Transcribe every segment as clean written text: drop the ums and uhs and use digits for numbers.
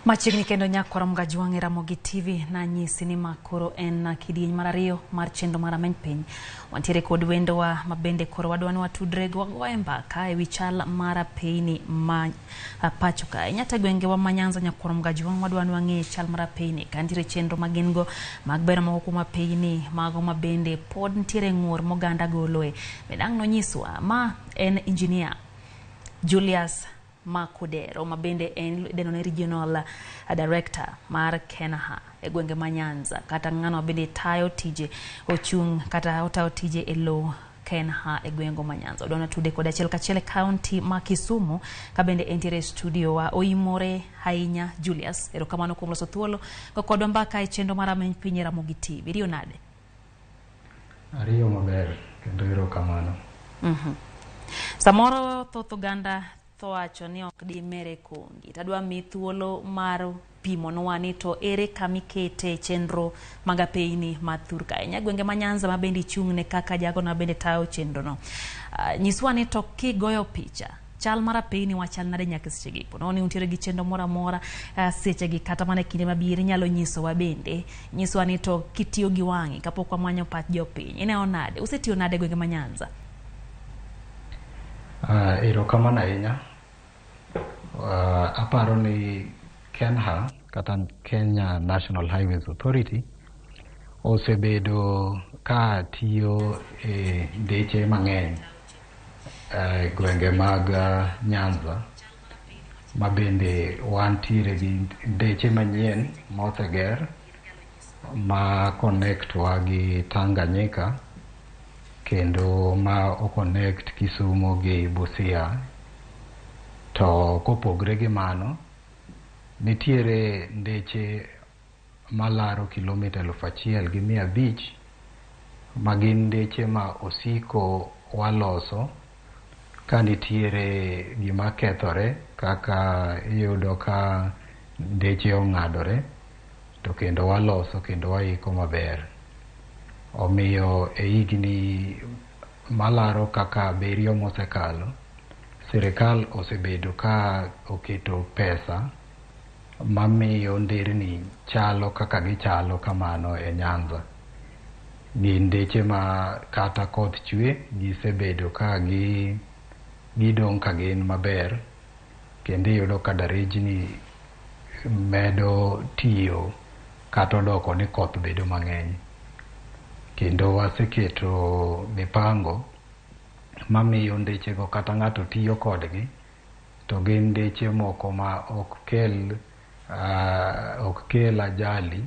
Machiegni kendo nyakwara Mgajwang' e Ramogi TV nanyisi ni ma koro en kidieny mar ariyo mar chenro mar Ameny Piny. Wantiere kod wendowa ma bende koro wadwa ni watudre go wagoye mbaka ewi chal mar apeyni ma pacho kae. Nyata gwengewa ma Nyanza nyakwara Mgajwang' wadwa ni wang'e chal mar apeyni ka nitiere chenro ma gin go mag bero moko kuom apeyni mago ma bende pod nitiere ng'ur moganda goloe. Bende ang' nonyiswa ma en engineer Julius Makudero ma bende en idendo ni regional director mar KeNHA e gwenge ma Nyanza kata ng'ano ma bende tayo tije ochung' kata otayo tije e lo KeNHA e gwenge ma Nyanza. Odwa tude kod achiel kachiel e kaunti ma Kisumu ka bende entiere e studio wa oimore ahinya Julius. Erokamano kuom loso thuolo go kodwa mbaka e chenro mar Ameny Piny e Ramogi TV. Iriyo nade? Ariyo maber kendo erokamano. Samoro thoth oganda tho wacho ni ok dimere kongi. Tadwa mi thuolo mar pimonwa ni to ere kamikete chenro mag apeyni ma thur kae. Nya gwenge ma Nyanza ma bende ichung'ne kaka jago ma bende tayo chenro no. Nyiswa ni to kigoyo picha chal mar apeyni wachal nade nyaka sechegi po nono ni untiere gi chenro moro amora sechegi kata mana e kinde mabiro inyalo nyisowa bende nyiswa ni to kitiyo gi wang'i kapok wamanyo pach jopiny ineno nade usetiyo nade e gwenge ma Nyanza? Erokamano ahinya. Aparo ni KeNHA kata Kenya National Highways Authority osebedo ka tiyo e ndeche mang'eny e gwenge mag Nyanza ma bende wantiere gi ndeche manyien moseger ma connect wa gi Tanganyika kendo ma o connect Kisumu gi Busia. To kopogre gi mano, nitiere ndeche malaro kilomita 1500 ma gin ndeche ma osiko waloso ka nitiere gima kethore kaka iyudo ka ndeche ong'adore to kendo waloso kendo waiko maber. Omiyo e higni malaro kaka abiriyo mosekalo, sirikal osebedo ka oketo pesa mamiyo nderni chalo kaka gichalo kamano e Nyanza. Gin ndeche ma kata koth chwe gisebedo ka gidong' ka gin maber kendo iyudo ka darejni medo tiyo kata odoko ni koth bedo mang'eny. Kendo waseketo mipango mamiyo ndechego kata ng'ato tiyo kodgi to gin ndeche moko ma ok kel ajali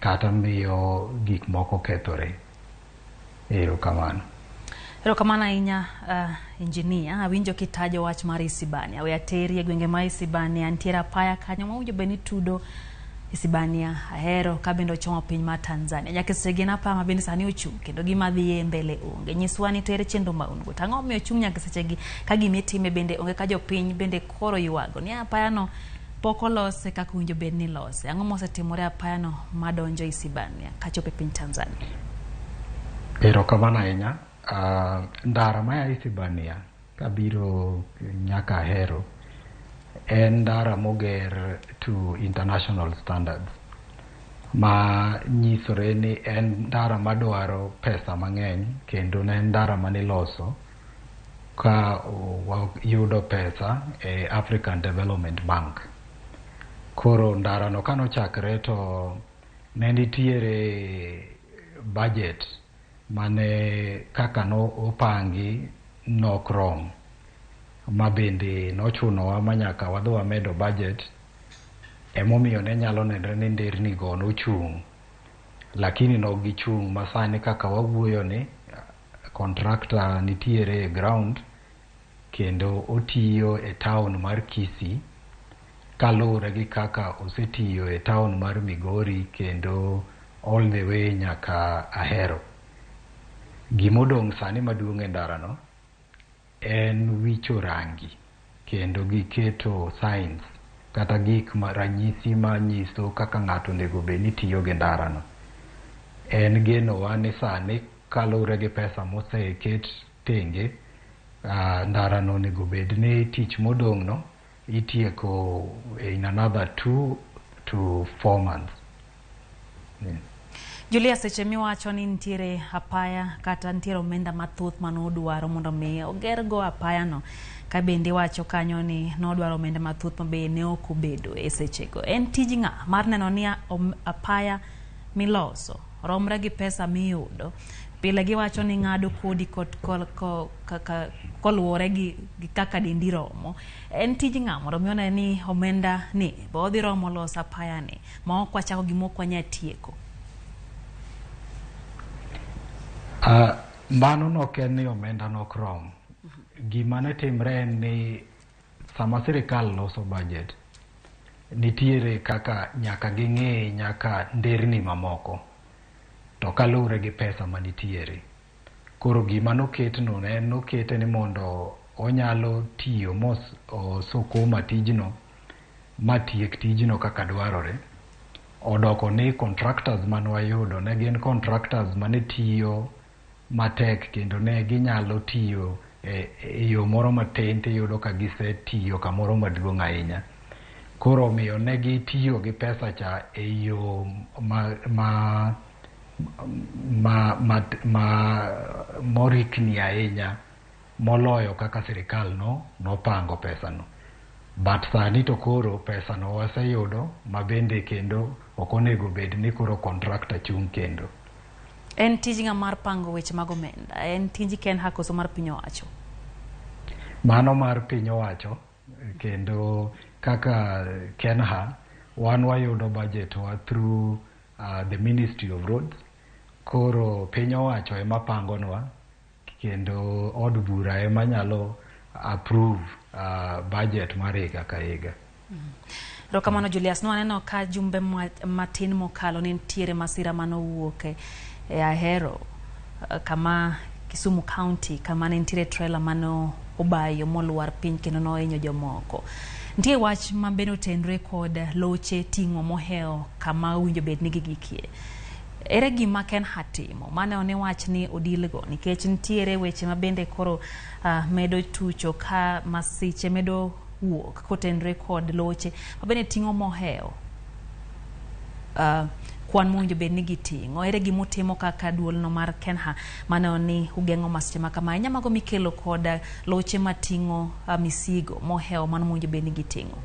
kata miyo gik moko kethore. Erokamano. Erokamano ahinya engineer. Awinjo kitajo wach mar Isibania. We ateri e gwenge ma Isibania. Nitiere apaya kanyo ma owinjo bed ni tudo Isibania Ahero ka bende ochomo piny mar Tanzania. Nyaka sechegi en apaya ma bende sani ochung' kendo gima dhiye mbele onge. Nyiswa ni to ere chenro ma un go. To ang'o momiyo ochung' nyaka sechegi ka gimitime bende onge ka jopiny bende koro ywago ni apaya no pok olose kaka owinjo bed ni ilose. Ang'o mosetimore apaya no madonjo Isibania kachopo e piny Tanzania? Erokamano ahinya. Ndara maya Isibania kabiro nyaka Ahero en ndara moger to international standards ma nyisore ni en ndara madwaro pesa mang'eny kendo ne en ndara maniloso ka wayudo pesa e African Development Bank. Koro ndara no kanochakre to ne nitiere budget mane kaka no opangi nok rom ma bende nochunowa ma nyaka wadhi wamedo budget emomiyo ne nyalo nenre ni nderni go nochung' lakini nok gichung' ma sani kaka wawuoyo ni contractor nitiere e ground kendo otiyo e town mar Kisii kaluwore gi kaka osetiyo e town mar Migori kendo all the way nyaka Ahero. Gimodong' sani maduong' e ndarano en wicho rangi kendo giketo signs kata gik ma ranyisi manyiso kaka ng'ato onego bed ni tiyo gi ndarano. En genowa ni sani kaluwore gi pesa moseket tenge, ndarano onego bed ni tich modong' no itieko in another 2 to 4 months. Yeah. Julius, seche miwacho ni nitiere apaya kata nitiere omenda mathoth manodwaro mondo mi ogergo apayano, ka bende iwacho kanyo ni nodwaro omenda mathoth ma be ne ok obedo e sechego. En tij ng'a mar neno ni apaya miloso romre gi pesa miyudo? Pile giwacho ni ng'ado kodi koluwore gi kaka dendi romo. En tij ng'a mondo mi one ni omenda ni be odhi romo loso apaya ni ma ok wachako gima ok wanyal tieko? Mano nok en ni omenda nok rom. Gima ne timre en ni sama sirikal loso budget, nitiere kaka nyaka ging'e nyaka nderni mamoko to kaluwore gi pesa manitiere. Koro gima noketno ne en nokete ni mondo onyalo tiyo mos osukuma tijno matiek tijno kaka dwarore. Odoko ni contractors mane wayudo ne gin contractors mane tiyo matek kendo ne ginyalo tiyo e yo moro matin tiyudo ka gisetiyo kamoro maduong' ahinya. Koro omiyo ne gitiyo gi pesa cha e yo ma morikni ahinya moloyo kaka sirikal no nopango pesa no. But sani to koro pesa no waseyudo ma bende kendo ok onego bed ni koro contractor chung' kendo. En tij ng'a mar pango weche mag omenda? En tij KENHA koso mar piny owacho? Mano mar piny owacho, kendo kaka KENHA wan wayudo budget wa through the Ministry of Roads. Koro piny owacho ema pangonwa kendo od bura ema nyalo approve budget mar higa ka higa. Erokamano Julius, nwaneno ka jumbe matin mokalo ne nitiere masira manowuok e Ahero kama Kisumu County, kama ne nitiere trailer mano obayo molwar piny kendo nohinyo jomoko. Nitie wach ma bende otenre kod loche ting'o mohewo kama owinjo bed ni gigikie. Ere gima KENHA timo mane one wach ni odilgo, nikech nitiere weche ma bende koro medo tucho ka masiche medo wuok kotenre kod loche ma bende ting'o mohewo kwan mowinjo bed ni giting'o. Ere gima utimo kaka duolno mar KENHA maneno ni ugeng'o masiche ma kama ahinya mago mikelo kod loche mating'o misigo mohewo mano mowinjo bed ni giting'o?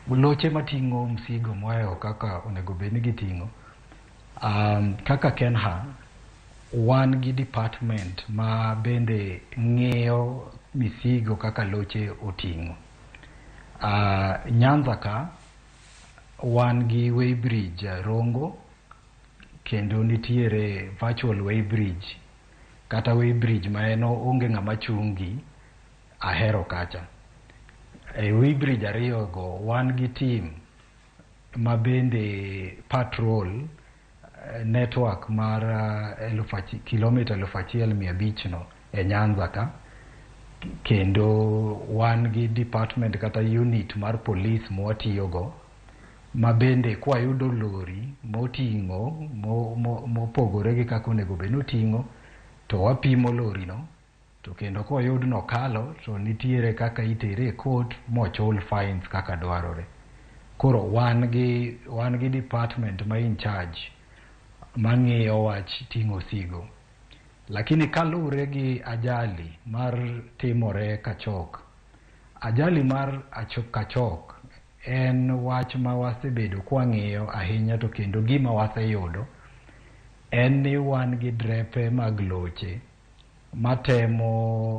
Loche mating'o msigo mohewo kaka onego bed ni giting'o, kaka KENHA wan gi department ma bende ng'iyo misigo kaka loche oting'o. Nyanza ka wan gi weighbridge Rongo, kendo nitiere virtual weighbridge kata weighbridge ma en onge ng'ama chungi Ahero kacha. E weighbridge ariyo go wan gi team ma bende patrol network mar kilomita 1500 no e Nyanza ka, kendo wan gi department kata unit mar police mwatiyogo ma bende kwayudo lori moting'o mopogore gi kaka onego bed ni oting'o to wapimo lori no, to kendo koyud nokalo to nitiere kaka itere e court mochul fines kaka dwarore. Koro wan gi department ma in charge mang'iyo wach ting'o osigo. Lakini kaluwore gi ajali mar timore Kachok, ajali mar Kachok en wach ma wasebedo kwang'iyo ahinya, to kendo gima waseyudo en ni wan gi drepe mag loche matemo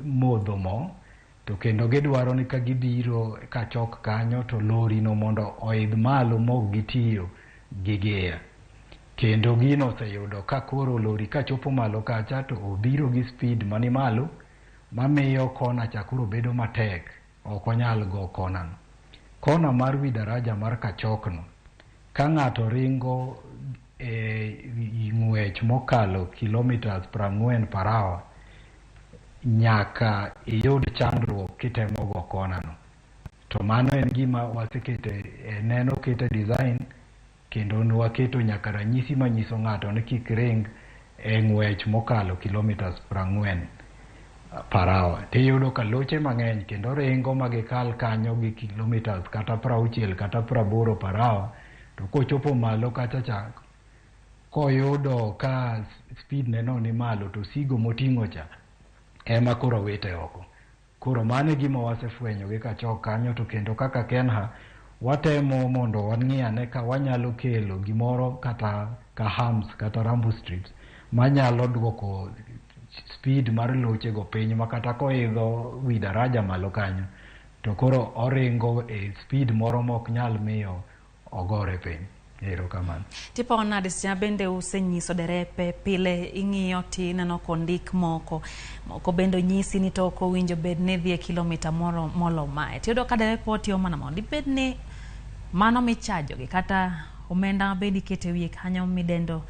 modho mo, to kendo gidwaro ni ka gibiro Kachok kanyo to lori no mondo oidh malo mok gitiyo gi gear. Kendo gino oseyudo ka koro lori kachopo malo kacha to obiro gi speed mani malo mamiyo kona cha koro bedo matek, ok onyal go kona no. Kona mar wi daraja mar Kachok no, ka ng'ato ringo e ng'wech mokalo kilometers 40 per hour, nyaka iyud chandruok kitemo go kona no. To mano en gima wasekete neno kete design, kendo nwaketo nyaka ranyisi manyiso ng'ato ni kik ring e ng'wech mokalo kilometers 40. Per hour. Tiyudo ka loche mang'eny kendo ringo ma gikal kanyo gi kilometers kata 60 kata 80 per hour, to kochopo malo kacha cha koyudo ka speed ne no ni malo to osigo moting'o cha ema koro wite oko. Koro mano e gima wasefwenyo gi kachok kanyo, to kendo kaka KeNHA watemo mondo wang'i ane ka wanyalo kelo gimoro kata ka humps kata rumble strips manyalo duoko speed mar loche go piny, ma kata koidho wi daraja malo kanyo to koro oringo e speed moro mok nyal miyo ogore piny. Erokamano. Tipo nade seche bende usenyiso derepe pile ing'iyo tineno kondik moko moko bende onyisi ni to ok owinjo bed ni idhi e kilomita moro molo mae. Tiyudo ka derepe otiyo mana mondo dibed ni mano michajogi kata omenda bende iketo e wiye kanyo midendo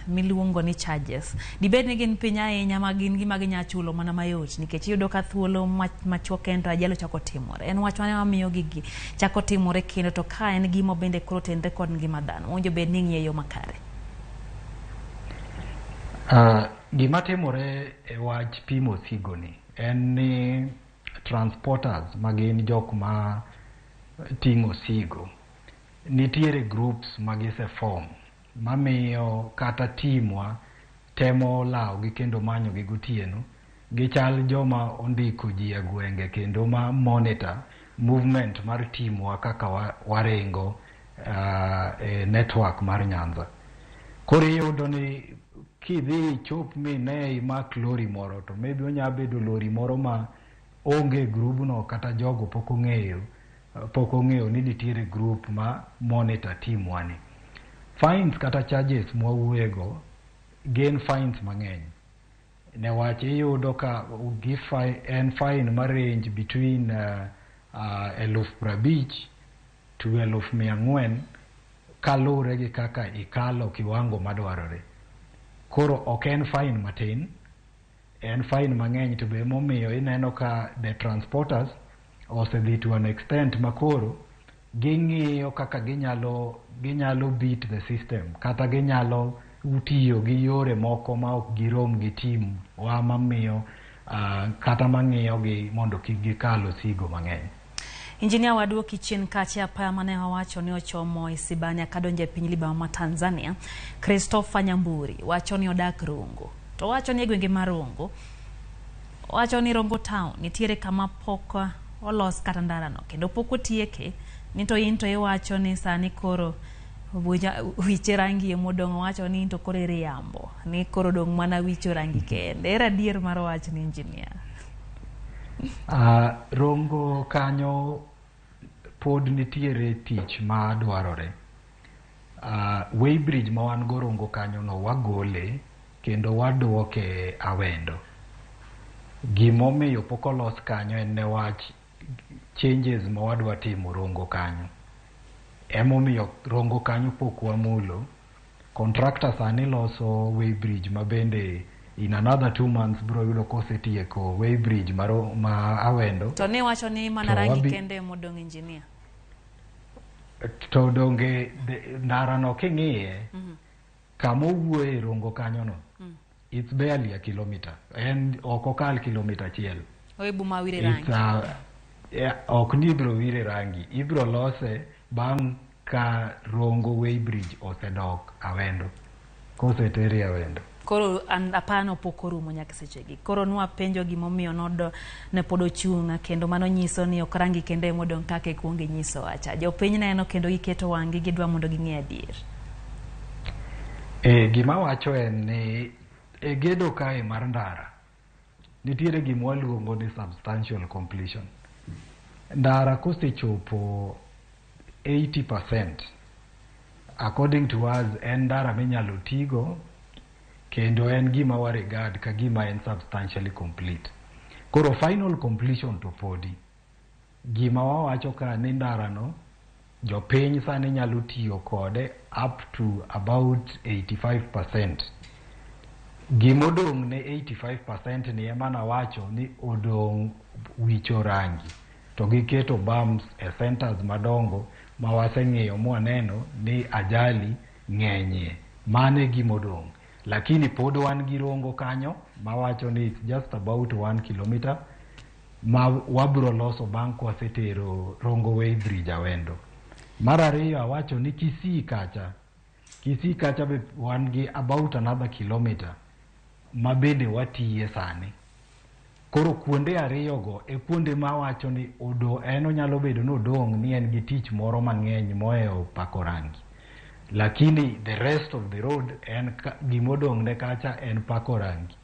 miluongo ni charges. Dibed ni gin piny ahinya ma gin gima ginya chulo mana mayot, nikech iyudo ka thuolo machuok kendo ajali ochako timore. En wach mane mamiyo gigi chako timore kendo, to ka en gima bende koro tenre kod ngima dhano, owinjo bed ni ing'iye yo makare. Gima timore e wach pimo osigo ni en ni transporters ma gin jok ma ting'o osigo nitiere groups ma gise form mamiyo kata timwa temo lawogi kendo manyogi gotieno. Gichal joma ondiko ji e gwenge kendo ma monitor movement mar timwa kaka waringo e network mar Nyanza. Koro iyudo ni kidhi ichop mine imak lori moro, to maybe onya bedo lori moro ma onge grubno kata jogo pok ong'eyo ni nitiere group ma monitor timwa ni. Fines kata charges mwawuoye go gin fines mang'eny newach iyudo ka gi en fine ma range between 50,000 to 400,000 kaluwore gi kaka ikalo kiwango madwarore. Koro ok en fine matin, en fine mang'eny, to be emomiyo ineno ka the transporters osedhi to an extent makoro ging'iyo kaka ginyalo beat the system kata ginyalo tiyo gi yore moko ma ok girom gi team wa mamiyo kata mang'iyo gi mondo kik gikal osigo mang'eny. Injinia, waduoki chien kacha apaya mane wawacho ni ochomo Isibania kadonjo e piny libamba ma Tanzania. Christopher Nyamburi wacho ni odak Rongo. To wacho ni e gwenge ma Rongo, wacho ni Rongo town nitiere kama pok olos kata ndarano kendo pok otieke, ni to in to iwacho ni sani koro wiche rangi emodong'. Wacho ni in to koro iriambo ni koro dong' mana wicho rangi kende. Ere adier mar wachni, injinia? Rongo kanyo pod nitiere tich ma dwarore. Weighbridge ma wan go Rongo kanyo no wagole kendo waduoke Awendo. Gimomiyo pok olos kanyo en newach changes ma wadwa timo Rongo kanyo. Emomiyo Rongo kanyo pok wamulo. Contractor sani loso weighbridge ma bende in another 2 months bro yudo kosetieko weighbridge ma Awendo. To ni wacho ni mana rangi kende emodong', injinia. To donge ndara no king'iye kama owuoye Rongo kanyo no, it's barely a kilometer. En ok okal kilomita 1. Oebu ma wire rangi. Yeah, ok ni ibro wire rangi, ibro lose bang' ka Rongo weighbridge osedok Awendo, kosetere Awendo. Koro an apano pok orumo nyaka sechegi. Koro nwapenjo gimomiyo nodo ne pod ochung', kendo mano nyiso ni ok rangi kende emodong' kaka ikuongo inyisowa cha. Jopiny neno kendo giketo wang'gi, gidwa mondo ging'e adier. E, gima wacho en ni e gedo kae mar ndara nitiere gima waluongo ni substantial completion. Ndara kosechopo 80%, according to us, en ndara minyalo tigo kendo en gima wa regard ka gima en substantially complete. Koro final completion to podi. Gima wawacho ka ni ndara no jopiny sani nyalo tiyo kode up to about 85%. Gimodong' ne 85% ni ema nawacho ni odong' wicho rangi to giketo bumps e centers madongo ma waseng'iyo mwaneno ni ajali ng'enyie. Mano e gimodong'. Lakini pod wan gi Rongo kanyo mawacho ni it's just about 1 kilometer ma wabro loso bang' kwasetero Rongo Weighbridge Awendo. Mar ariyo, awacho ni Kisii kacha, Kisii kacha be wan gi about another kilometer ma bende watiye sani. Koro kuonde ariyogo e kuonde mawacho ni odo en onyalo bedo ni odong' ni en gi tich moro mang'eny mohewo pako rangi. Lakini the rest of the road en gimodong' ne kacha en pako rangi.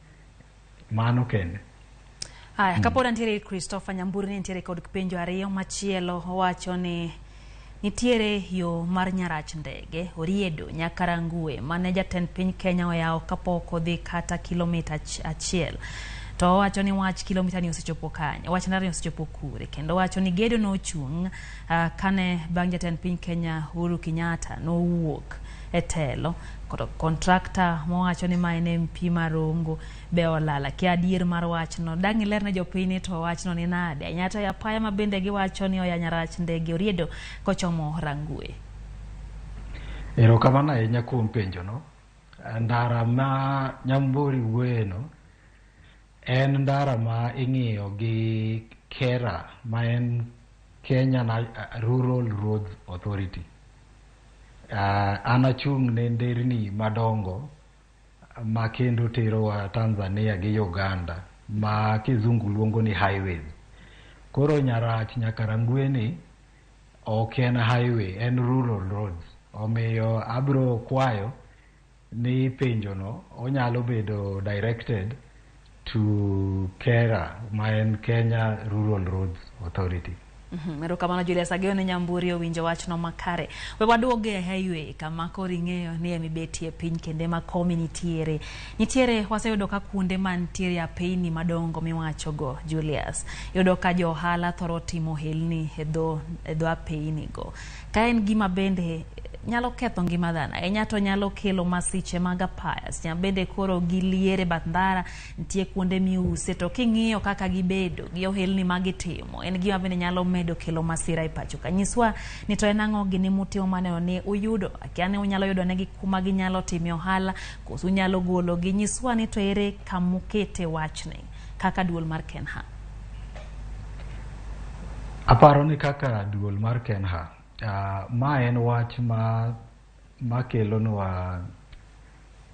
Mano kende. Haya, kapod antiere Christopher Nyamburi, ni nitiere kod penjo ariyo machielo. Owacho ni nitiere yo mar Nyarach Ndege Oriedo nyaka Rangwe mane jatend piny Kenya oyawo kapok odhi kata kilomita 1. To owacho ni wach kilomita ni osechopo kanye, wach ndara ni osechopo kure, kendo owacho ni gedo nochung' kane bang' jatend piny Kenya Uhuru Kenyatta nowuok e telo. Koro contractor mowacho ni ma en MP mar Rongo be olal. Akia adier mar wachno, dang' iler ne jopiny ni to wachno ni nade ahinya to e apaya ma bende giwacho ni oya Nyarach Ndege Oriedo kochomo Rangwe. Erokamano ahinya kuom penjono. Ndara ma Nyamburi wuoyeno en ndara ma ing'iyo gi KeRRA, ma en Kenya Rural Roads Authority. An achung' ne nderni madongo ma kendo terowa Tanzania gi Uganda, ma kizungu luongo ni highways. Koro Nyarach nyaka Rangwe ni ok en highway, en rural roads. Omiyo abro kwayo ni penjono onyalo bedo directed to KeRRA, ma en Kenya Rural Roads Authority. Erokamano Julius Ageo ne Nyamburi owinjo wachno makare. We waduoge e highway kama koro ing'eyo ni emibetie piny kendo ema komi nitiere. Nitiere waseyudo ka kuonde mantiere apeyni madongo miwachogo Julius. Iyudo ka jo ohala thoro timo ohelni e dho apeyni go. Ka en gima bende nyalo ketho ngima dhano ahinya to nyalo kelo masiche mag apaya. Seche bende koro giliere bath ndara, nitie kuonde miuse, to king'iyo kaka gibedo gi ohelni magitimo, en gima bende nyalo medo kelo masira e pacho ka. Nyiswa ni to en ang'o gini mutimo maneno ni uyudo, akia ni unyalo yudo negi kuma ginyalo time ohala koso unyalo gologi. Nyiswa ni to ere kamukete wachni kaka duol mar KeNHA. Aparo ni kaka duol mar KeNHA, ma en wach ma makelonwa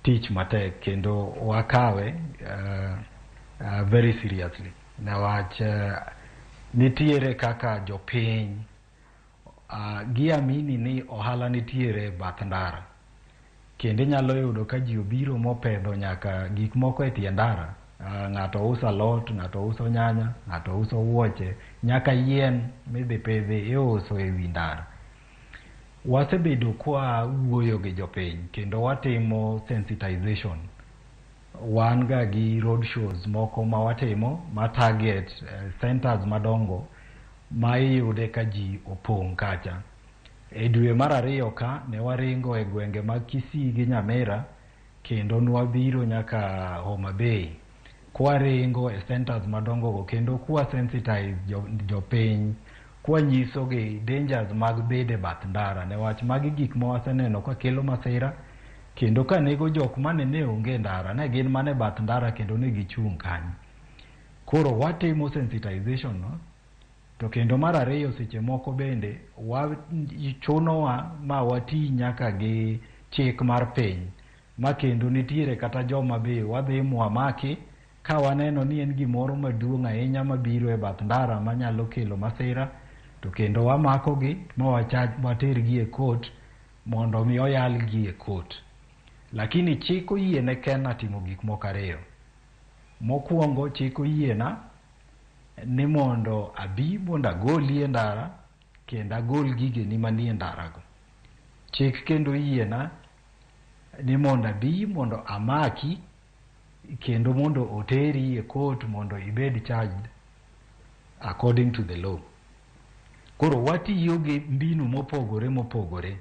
tich matek kendo wakawe very seriously newach nitiere kaka jopiny giamini ni ohala nitiere e bath ndara, kendo inyalo yudo ka ji obiro mopedho nyaka gik moko e tie ndara. Ng'ato uso alot, ng'ato uso nyanya, ng'ato uso wuoche, nyaka yien midhi pidhi iuso e wi ndara. Wasebedo kwa wuoyo gi jopiny kendo watimo sensitization. Wan ga gi road shows moko ma watimo ma target centers madongo ma iyude ka ji opong' kacha. E dwe mar ariyo ka ne waringo e gwenge mag Kisii gi Nyamira, kendo nwabiro nyaka Homa Bay kwaringo e centers madongo go kendo kwa sensitize jopiny kwanyisogi dangers mag bedo e bath ndara, newach magi gik ma waseneno ka kelo masira kendo ka nego jok mane ne onge e ndara, ne gin mana e bath ndara kendo ne gichung' kanyo. Koro watimo sensitization no. To kendo mar ariyo, seche moko bende chunowa ma wati nyaka gi chik mar piny, ma kendo nitiere kata joma be wadhi mwamaki ka waneno ni en gimoro maduong' ahinya mabiro e bath ndara manyalo kelo masira, to kendo wamakogi ma watergi e court mondo mi oyalgi e court. Lakini chik oyiene KeNHA timo gik moko ariyo. Mokwongo, chik oyiena ni mondo abi mondo agoli e ndara kendo agol gigeni manie ndarago. Chik kendo oyiena ni mondo abi mondo amaki kendo mondo oteri e court mondo ibed charged according to the law. Koro watiyo gi mbinu mopogore mopogore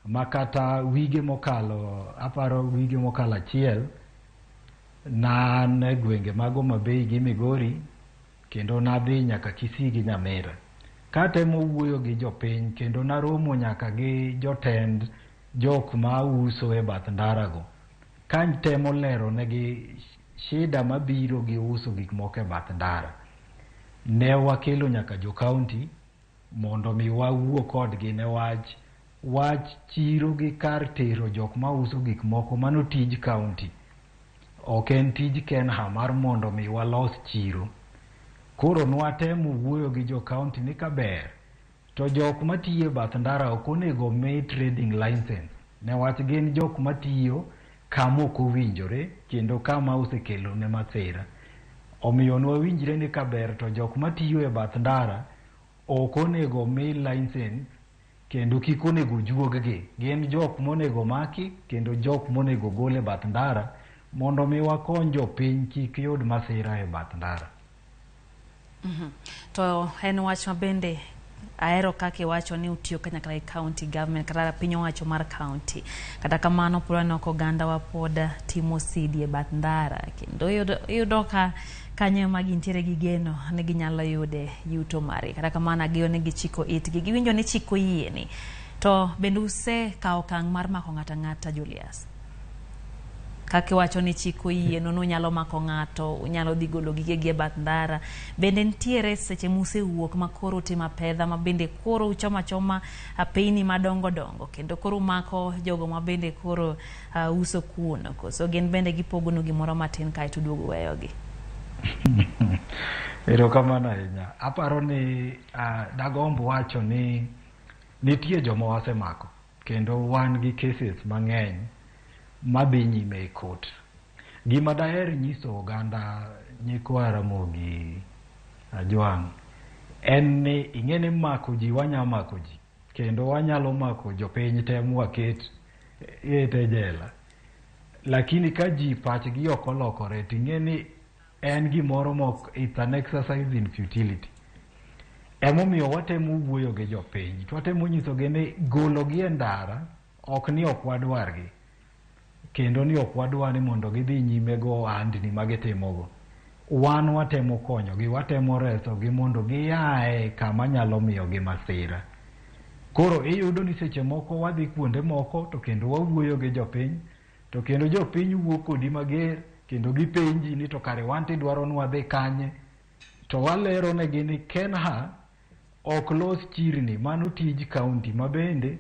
ma kata wige mokalo, aparo wige mokalo achiel, nan e gwenge mag Homa Bay gi Migori kendo nadhi nyaka Kisii gi Nyamira katemo wuoyo gi jopiny, kendo naromo nyaka gi jotend jok ma uso e bath ndarago. Ka temo lero negi shida mabiro gi uso gik moko e bath ndara. Ne wakelo nyaka jo county mondo mi wawuo kodgi ne wach chiro gi kar tero jok mauso gik moko. Mano tij county, ok en tij KeNHA mar mondo mi walos chiro. Koro nwatemo wuoyo gi jo county ni kaber to jok matiyo e bath ndara ok onego mi trading license, newach gin jok matiyo kama ok owinjore kendo kama osekelo ne masira. Omiyo nwawinjre ni kaber to jok matiyo e bath ndara ok onego mi license kendo kik onego juog gi. Gin jok monego maki kendo jok monego gol e bath ndara mondo mi wakony jopiny kik yud masira e bath ndara. To en wach mabende ahero kaka iwacho ni utiyo kanyakla gi county government kata piny owacho mar county. Kata kamano pod waneno ka oganda wa pod timo sidi e bath ndara, kendo iyudo ka kanyo ema gintiere gi geno ni ginyalo yude yuto margi. Kata kamano agiyo ni gichiko itgi, giwinjo ni chik oyieni. To bende usekawo okang' mar mako ng'ato ang'ata, Julius? Kaka iwacho ni chik oyienu ni unyalo mako ng'ato, unyalo dhi golo gigegi e bath ndara. Bende nitiere seche musewuok ma koro utimo apedha ma bende koro uchomo achoma apeyni madongo dongo kendo koro umako jogo ma bende koro uso kuno, koso gin bende gipogonu gimoro matin kaeto uduogo weyogi? Erokamano ahinya. Aparo ni dagomb wacho ni nitie joma wasemako kendo wan gi cases mang'eny madhi nyime e court. Gima daher nyiso oganda nyikwa Ramogi Ajwang' en ni ing'e ni mako ji wanya mako ji kendo wanyalo mako jopiny te mwaket e jela. Lakini ka ji pachgi ok olokore ting'e ni en gimoro mok, it's an exercise in futility. Emomiyo watemo wuoyo gi jopiny to watemo nyisogi ni gologi e ndara ok ni ok wadwargi kendo ni ok wadwa ni mondo gidhi nyime go ohandni magitimogo. Wan watemo konyogi, watemo resogi mondo giae kama nyalo miyogi masira. Koro iyudo ni seche moko wadhi kuonde moko to kendo wawuoyo gi jopiny to kendo jopiny wuok kodi mager kendo gipenji ni to kare wan tidwaro ni wadhi kanye, to walero negi ni KeNHA ok los chirni, mano tij county ma bende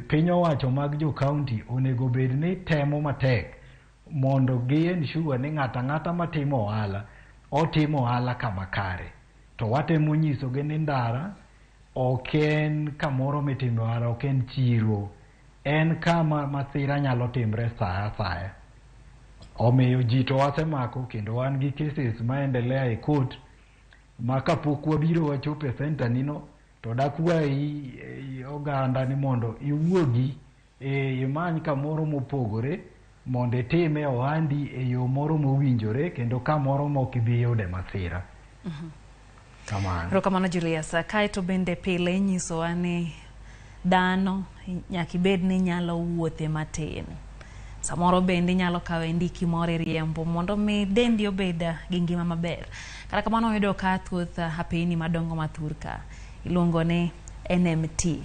piny owacho mag jo county onego bed ni temo matek mondo gi ensure ni ng'ato ang'ata matimo ohala otimo ohala kama kare. To watemo nyisogi ni ndara ok en kamoro mitime ohala, ok en chiro, en kama masira nyalo timre sa asaya. Omiyo ji to wasemako kendo wan gi cases maendelea e court ma kapok wabiro wachopo e center nino to dakwayi oganda ni mondo iwuogi imany kamoro mopogore mondo itime ohandi e yo moro mowinjore kendo kamoro mok ibi yude masira. Kamano. Erokamano, Julius. Kaeto bende pile inyisowa ni dhano nyaka ibed ni inyalo wuothe matin. Samoro bende inyalo kawo ndiki moro iriembo mondo mi dendi obed gi ngima maber. Kata kamano wayudo ka thoth apeyni madongo mathur ka iluongo ni NMT.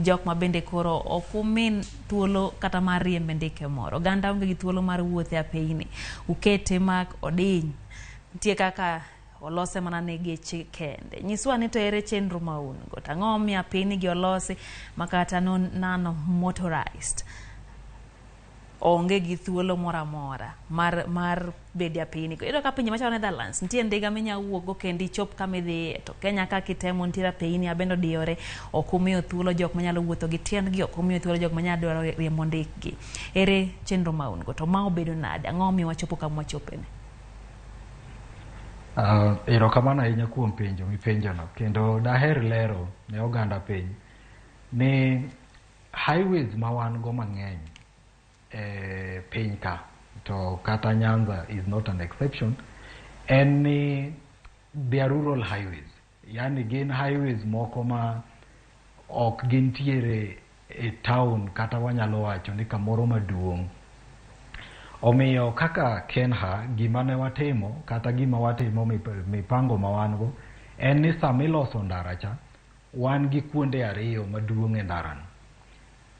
Jok ma bende koro ok umin thuolo kata mar riembo ndike moro. Oganda onge gi thuolo mar wuotho e apeyni. Ukete ma odiny. Nitie kaka olose mana ne geche kende. Nyiswa ni to ere chenro ma un go. To ang'o momiyo apeyni gi olosi ma kata non motorized onge gi thuolo moro amora mar bedo e apeyni. Iyudo ka pinje machalo Netherlands nitie ndiga minya wuok go kendo ichop kama idhiye. To Kenya ka kitemo nitiere apeyni bende odiyore. Ok umiyo thuolo jok manyalo wuotho gi tiendgi, ok umiyo thuolo jok manyalo dwaro riembo ndikgi. Ere chenro ma un go? To ma obedo nade? Ang'o momiyo wachopo kama wachopeni? Erokamano ahinya kuom penjo mipenjono kendo daher lero ne oganda piny ni highways ma wan go mang'eny e piny ka to kata Nyanza is not an exception, en ni they are rural highways, yani gin highways moko ma ok gintiere e town kata wanyalo wacho ni kamoro maduong'. Omiyo kaka KeNHA gima ne watimo kata gima watimo, mipango ma wan go en ni sama iloso ndara cha wan gi kuonde ariyo maduong' e ndarano.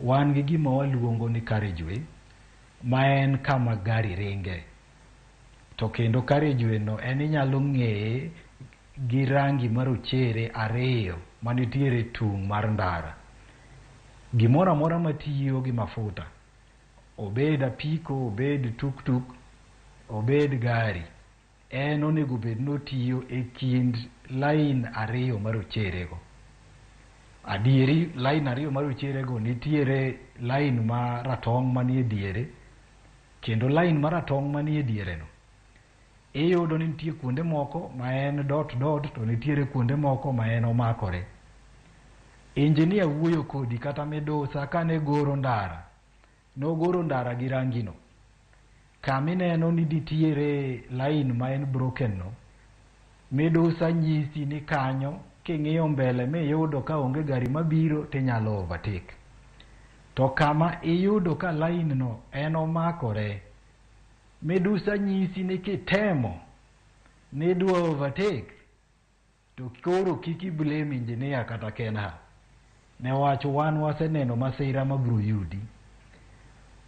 Wan gi gima waluongo ni carriageway. ma en kama gari ringe. To kendo carriageway no en inyalo ng'eye gi rangi marochere ariyo manitiere tung' mar ndara. Gimoro amora matiyo gi mafuta, obed apiko, obed tuktuk, obed gari, en onego bed ni otiyo e kind line ariyo marochere go. Adieri line ariyo marochere go nitiere line ma ratong' manie diere, kendo line maratong' manie diere no iyudo ni nitie kuonde moko ma en dot dot to nitiere kuonde moko ma en omakore. Engineer wuoyo kodi kata midusa kane goro ndara, nogoro ndara gi rangi no. Kama ineno ni nitiere line ma en broken no, midusa nyisi ni kanyo king'iyo mbele miyudo ka onge gari mabiro tinyalo overtake. To kama iyudo ka line no en omakore, midusa nyisi ni kitemo nidwa overtake to koro kik i blame engineer kata KeNHA. Newach wan waseneno masira mabiro yudi.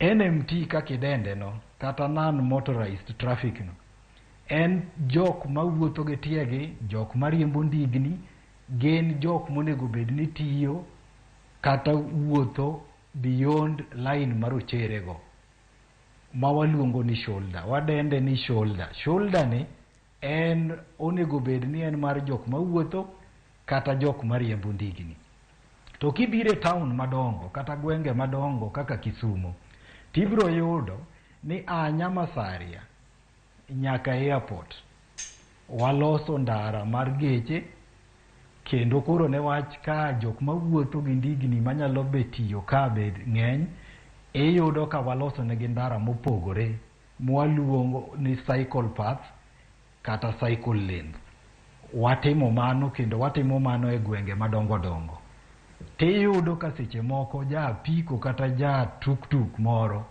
NMT kaka idende no kata non motorized traffic no en jok mawuotho gi tiegi, jok mariembo ndigni, gin jok monego bed ni tiyo kata wuotho beyond line marochere go ma waluongo ni shoulder. Wadende ni shoulder. Shoulder ni en onego bed ni en mar jok mawuotho kata jok mariembo ndigni. To kibiro e town madongo kata gwenge madongo kaka Kisumu, tibiro yudo ni a Nyamasaria nyaka airport waloso ndara mar geche kendo koro newach ka jok mawuotho gi ndigni manyalo be tiyo ka be ng'eny, iyudo ka waloso negi ndara mopogore mwaluongo ni cycle path kata cycle lanes. Watimo mano kendo watimo mano e gwenge madongo dongo. Tiyudo ka seche moko ja apiko kata ja tuktuk moro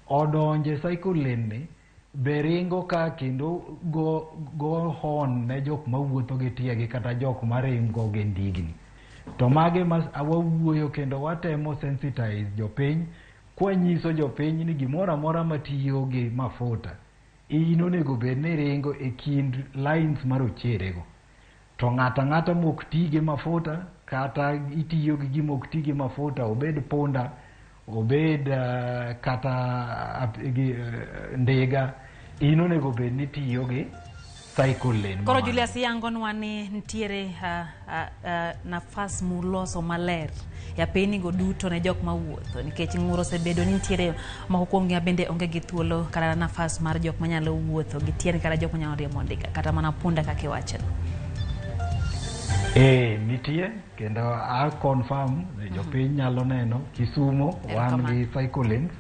odonje cycle lane ni be ringo ka kendo go horn ne jok mawuotho gi tiegi kata jok maringo gi ndigni. To mage ma wawuoyo kendo watemo sensitize jopiny kwanyiso jopiny ni gimoro amora matiyo gi mafuta in onego bed ni ringo e kind lines marochere go. To ng'ato ang'ata mok ti gi mafuta kata itiyo gi gima ok ti gi mafuta obed punda, obed kata ndiga, in onego bed ni itiyo gi cycle lane. Koro Julius yangonwa ni nitiere nafas muloso maler e apeyni go duto ne jok mawuotho nikech ng'ur osebedo ni nitiere moko kuom gi bende onge gi thuolo kata nafas mar jok manyalo wuotho gi tiend kata jok manyalo riembo ndiga kata mana punda kaka iwachono. Eh, nitie kendo a confirm ni jopiny nyalo neno Kisumo wan gi cycle lanes.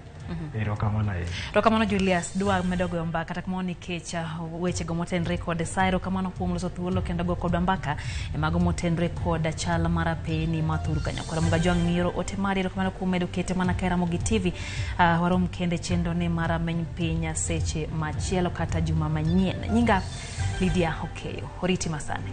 Erokamano ahinya. Erokamano Julius, dwa medo goyo mbaka kata kamano nikech wechego motenre kod sa. Erokamano kuom loso thuolo kendo go kodwa mbaka e mago motenre kod chal mar apeyni ma thur kanyo. Koro Mgajwang' mioro ote mari, erokamano kuom medo kete mana ka Ramogi TV. Warom kende chenro ni mar Ameny Piny seche machielo kata juma manyien. Nyinga Lydia Okeyo. Oriti masani.